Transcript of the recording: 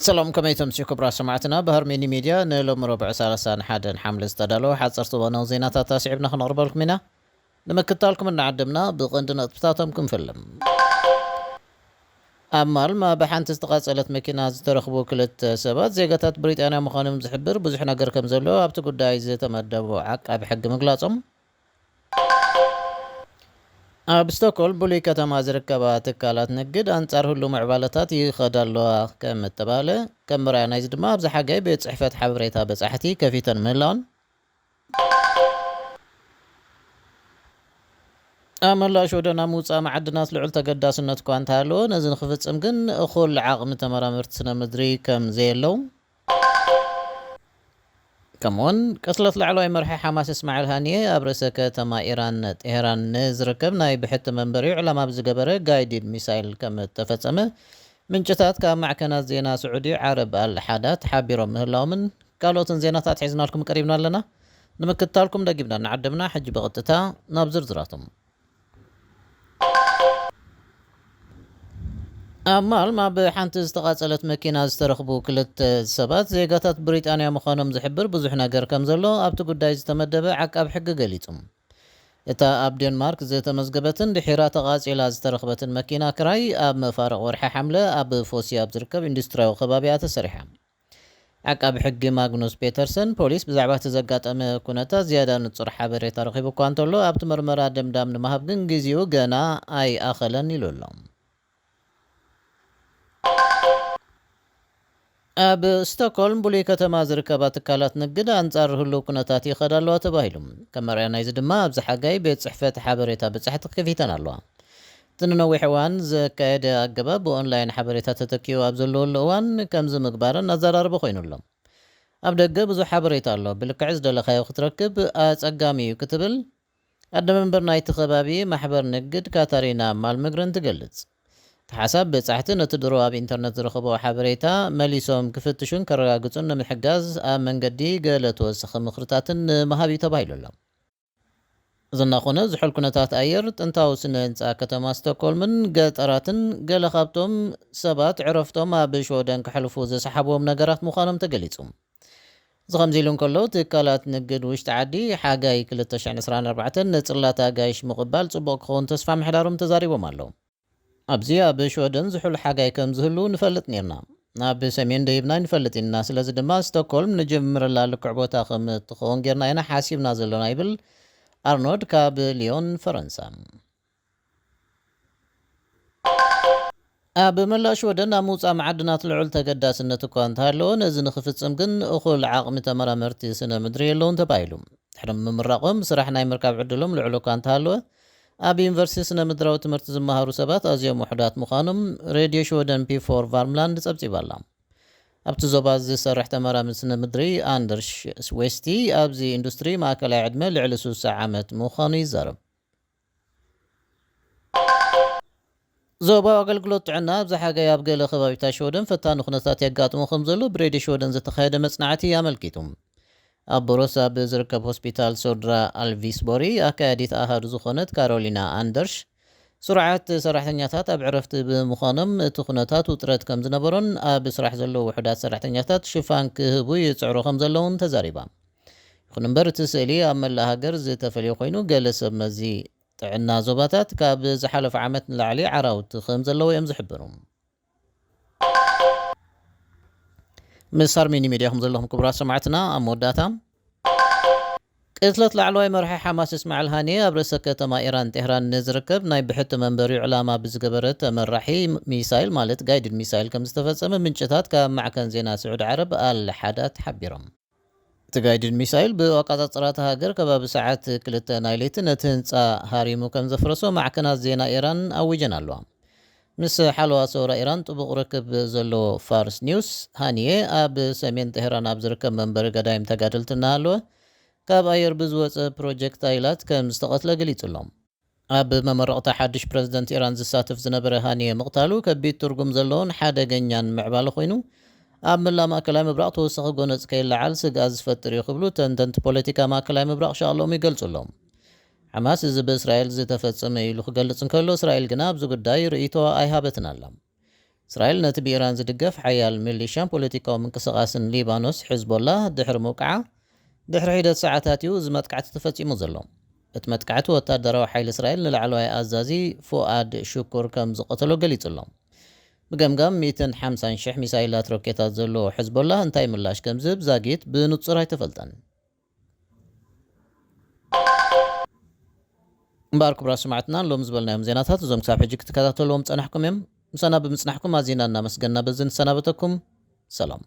ሰላም፣ ከመይ ትምሲ ክቡራት ሰማዕትና? ባህር ሚኒ ሚድያ ንሎሚ ረቡዕ ሰላሳን ሓደን ሓምለ ዝተዳለወ ሓፀርቲ እዋናዊ ዜናታት ኣስዒብና ክነቕርበልኩም ኢና። ንምክታልኩም እናዓደምና ብቐንዲ ነጥብታቶም ክንፍልም። ኣብ ማልም ኣብ ሓንቲ ዝተቓጸለት መኪና ዝተረኽቡ ክልተ ሰባት ዜጋታት ብሪጣንያ ምዃኖም ዝሕብር ብዙሕ ነገር ከም ዘሎ ኣብቲ ጉዳይ ዝተመደቡ ዓቃቢ ሕጊ ምግላጾም፣ ኣብ ስቶክሆልም ብሉይ ከተማ ዝርከባ ትካላት ንግድ ኣንጻር ህሉ ምዕባለታት ይኸዳ ኣለዋ ከም እተባለ፣ ከም መርኣያ ናይዚ ድማ ኣብዚ ሓጋይ ቤት ጽሕፈት ሓበሬታ በጻሕቲ ከፊተን ምህላውን፣ ኣብ መላእ ሽወደን ኣብ ምውጻእ መዓድናት ልዑል ተገዳስነት እኳ እንተሃለዎ፣ ነዚ ንክፍጽም ግን እኹል ዓቕሚ ተመራመርቲ ስነ ምድሪ ከም ዘየለው፣ ከምኡውን ቅትለት ላዕለዋይ መርሒ ሓማስ እስማዒል ሃኒየ ኣብ ርእሰ ከተማ ኢራን ጤሄራን ንዝርከብ ናይ ብሕቲ መንበሪኡ ዕላማ ብዝገበረ ጋይድድ ሚሳይል ከም እተፈጸመ ምንጭታት ካብ ማዕከናት ዜና ስዑዲ ዓረብ ኣል ሓዳት ሓቢሮም ምህላዎምን ካልኦትን ዜናታት ሒዝናልኩም ቀሪብና ኣለና። ንምክትታልኩም ደጊምና እናዓደምና፣ ሕጂ ብቐጥታ ናብ ዝርዝራቶም። ኣብ ማልም ኣብ ሓንቲ ዝተቓጸለት መኪና ዝተረኽቡ ክልተ ሰባት ዜጋታት ብሪጣንያ ምዃኖም ዝሕብር ብዙሕ ነገር ከም ዘሎ ኣብቲ ጉዳይ ዝተመደበ ዓቃብ ሕጊ ገሊጹ። እታ ኣብ ዴንማርክ ዝተመዝገበትን ድሒራ ተቓጺላ ዝተረኽበትን መኪና ክራይ ኣብ መፋርቕ ወርሒ ሓምለ ኣብ ፎሲ ኣብ ዝርከብ ኢንዱስትርያዊ ከባቢ እያ ተሰሪሓ። ዓቃቢ ሕጊ ማግኑስ ፔተርሰን፣ ፖሊስ ብዛዕባ እቲ ዘጋጠመ ኩነታት ዝያዳ ንጹር ሓበሬታ ረኺቡ እኳ እንተሎ፣ ኣብቲ መርመራ ደምዳም ንምሃብ ግን ግዜኡ ገና ኣይኣኸለን ኢሉ ኣሎ። ኣብ ስቶክሆልም ብሉይ ከተማ ዝርከባ ትካላት ንግድ ኣንጻር ህሉው ኩነታት ይኸዳ ኣለዋ ተባሂሉ። ከም መርኣያ ናይዚ ድማ ኣብዚ ሓጋይ ቤት ጽሕፈት ሓበሬታ በጻሕቲ ከፊተን ኣለዋ። እቲ ንነዊሕ እዋን ዘካየደ ኣገባብ ብኦንላይን ሓበሬታ ተተኪኡ ኣብ ዘለወሉ እዋን ከምዚ ምግባረን ኣዘራርቢ ኮይኑ ኣሎ። ኣብ ደገ ብዙሕ ሓበሬታ ኣሎ፣ ብልክዕ ዝደለኻዮ ክትረክብ ኣጸጋሚ እዩ ክትብል ኣደ መንበር ናይቲ ከባቢ ማሕበር ንግድ ካታሪና ማልምግረን ትገልጽ። እቲ ሓሳብ በጻሕቲ ነቲ ድሮ ኣብ ኢንተርነት ዝረኸቦ ሓበሬታ መሊሶም ክፍትሹን ከረጋግጹን ንምሕጋዝ ኣብ መንገዲ ገለ ተወሳኺ ምኽርታትን ንምሃብ እዩ ተባሂሉ ኣሎ። እዚ እናኾነ ዝሑል ኩነታት ኣየር ጥንታዊ ስነ ህንጻ ከተማ ስቶክሆልምን ገጠራትን ገለ ካብቶም ሰባት ዕረፍቶም ኣብ ሽወደን ክሕልፉ ዝሰሓብዎም ነገራት ምዃኖም ተገሊጹ። እዚ ከምዚ ኢሉ እንከሎ፣ ትካላት ንግድ ውሽጢ ዓዲ ሓጋይ ክልተ ሽሕን ዕስራን ኣርባዕተን ንጽላት ኣጋይሽ ምቕባል ጽቡቕ ክኸውን ተስፋ ምሕዳሮም ተዛሪቦም ኣለዉ። ኣብዚ ኣብ ሽወደን ዝሑል ሓጋይ ከም ዝህሉ ንፈልጥ ኔርና። ናብ ሰሜን ደይብና ንፈልጥ ኢና። ስለዚ ድማ ስቶክሆልም ንጀምረላ ልክዕ ቦታ ከም እትኸውን ጌርና ኢና ሓሲብና ዘለና ይብል ኣርኖድ ካብ ሊዮን ፈረንሳ። ኣብ መላእ ሽወደን ኣብ ምውጻእ መዓድናት ልዑል ተገዳስነት እኳ እንተሃለዎ፣ ነዚ ንኽፍጽም ግን እኹል ዓቕሚ ተመራመርቲ ስነ ምድሪ የለውን ተባሂሉ። ድሕሪ ምምራቖም ስራሕ ናይ ምርካብ ዕድሎም ልዑል እኳ እንተሃለወ፣ ኣብ ዩኒቨርሲቲ ስነ ምድራዊ ትምህርቲ ዝመሃሩ ሰባት ኣዝዮም ውሑዳት ምዃኖም ሬድዮ ሽወደን ፒ ፎር ቫርምላንድ ጸብጺባ ኣላ። ኣብቲ ዞባ ዝሰርሕ ተመራሚ ስነ ምድሪ ኣንደርሽ ስዌስቲ፣ ኣብዚ ኢንዱስትሪ ማእከላይ ዕድመ ልዕሊ ስሳ ዓመት ምዃኑ ይዛረብ። ዞባዊ ኣገልግሎት ጥዕና ኣብዚ ሓጋይ ኣብ ገለ ከባቢታት ሽወደን ፈታኒ ኩነታት የጋጥሞ ከም ዘሎ ብሬድዮ ሽወደን ዝተኻየደ መጽናዕቲ ኣመልኪቱ። ኣብ ቦሮስ ኣብ ዝርከብ ሆስፒታል ሶድራ ኣልቪስቦሪ ኣካያዲት ኣሃዱ ዝኾነት ካሮሊና ኣንደርሽ፣ ስሩዓት ሰራሕተኛታት ኣብ ዕረፍቲ ብምዃኖም እቲ ኩነታት ውጥረት ከም ዝነበሮን ኣብ ስራሕ ዘለዉ ውሑዳት ሰራሕተኛታት ሽፋን ክህቡ ይጽዕሩ ከም ዘለውን ተዛሪባ። ይኹን እምበር እቲ ስእሊ ኣብ መላእ ሃገር ዝተፈልየ ኮይኑ፣ ገለ ሰብ መዚ ጥዕና ዞባታት ካብ ዝሓለፈ ዓመት ንላዕሊ ዓራውቲ ከም ዘለዉ እዮም ዝሕብሩ። ምስ ሃርሚኒ ሚድያ ከም ዘለኹም ክቡራት ሰማዕትና፣ ኣብ መወዳእታ ቅትለት ላዕለዋይ መራሒ ሓማስ እስማዕል ሃኒየ ኣብ ርእሰ ከተማ ኢራን ጤህራን ንዝርከብ ናይ ብሕቲ መንበሪኡ ዕላማ ብዝገበረ ተመራሒ ሚሳይል ማለት ጋይድድ ሚሳይል ከም ዝተፈጸመ ምንጭታት ካብ ማዕከን ዜና ስዑዲ ዓረብ ኣል ሓዳት ሓቢሮም። እቲ ጋይድድ ሚሳይል ብኣቋጻጽራ እታ ሃገር ከባቢ ሰዓት ክልተ ናይ ለይቲ ነቲ ህንጻ ሃሪሙ ከም ዘፍረሶ ማዕከናት ዜና ኢራን ኣዊጀን ኣለዋ። ምስ ሓለዋ ሰውራ ኢራን ጥቡቕ ርክብ ዘለዎ ፋርስ ኒውስ፣ ሃኒየ ኣብ ሰሜን ቴህራን ኣብ ዝርከብ መንበሪ ገዳይም ተጋደልቲ እናሃለወ ካብ ኣየር ብዝወጸ ፕሮጀክታይላት ከም ዝተቐትለ ገሊጹ ኣሎ። ኣብ መመረቕታ ሓድሽ ፕረዚደንት ኢራን ዝሳተፍ ዝነበረ ሃኒየ ምቕታሉ ከቢድ ትርጉም ዘለዎን ሓደገኛን ምዕባለ ኮይኑ፣ ኣብ መላእ ማእከላይ ምብራቕ ተወሳኺ ጎነጽ ከይለዓል ስግኣት ዝፈጥር እዩ ክብሉ ተንተንቲ ፖለቲካ ማእከላይ ምብራቕ ሻቕሎኦም ይገልጹ ኣለዉ። ሓማስ እዚ ብእስራኤል ዝተፈጸመ ኢሉ ክገልጽ እንከሎ፣ እስራኤል ግና ኣብዚ ጉዳይ ርእይቶ ኣይሃበትን ኣላ። እስራኤል ነቲ ብኢራን ዝድገፍ ሓያል ሚሊሻን ፖለቲካዊ ምንቅስቓስን ሊባኖስ፣ ሕዝቦላ፣ ድሕሪ ምውቃዓ፣ ድሕሪ ሒደት ሰዓታት እዩ እዚ መጥቃዕቲ ተፈጺሙ ዘሎ። እቲ መጥቃዕቲ ወታደራዊ ሓይሊ እስራኤል ንላዕለዋይ ኣዛዚ ፉኣድ ሽኩር ከም ዝቐተሎ ገሊጹ ኣሎ። ብገምጋም ሚእትን ሓምሳን ሽሕ ሚሳይላት ሮኬታት ዘለዎ ሕዝቦላ እንታይ ምላሽ ከም ዝህብ ዛጊት ብንጹር ኣይተፈልጠን። እምበኣር ክቡራት ሰማዕትና፣ ሎም ዝበልናዮም ዜናታት እዞም ክሳብ ሕጂ ክትከታተልዎም ጸናሕኩም እዮም። ምሳና ብምጽናሕኩም ኣዚና እናመስገና በዚ ንሰናበተኩም። ሰላም።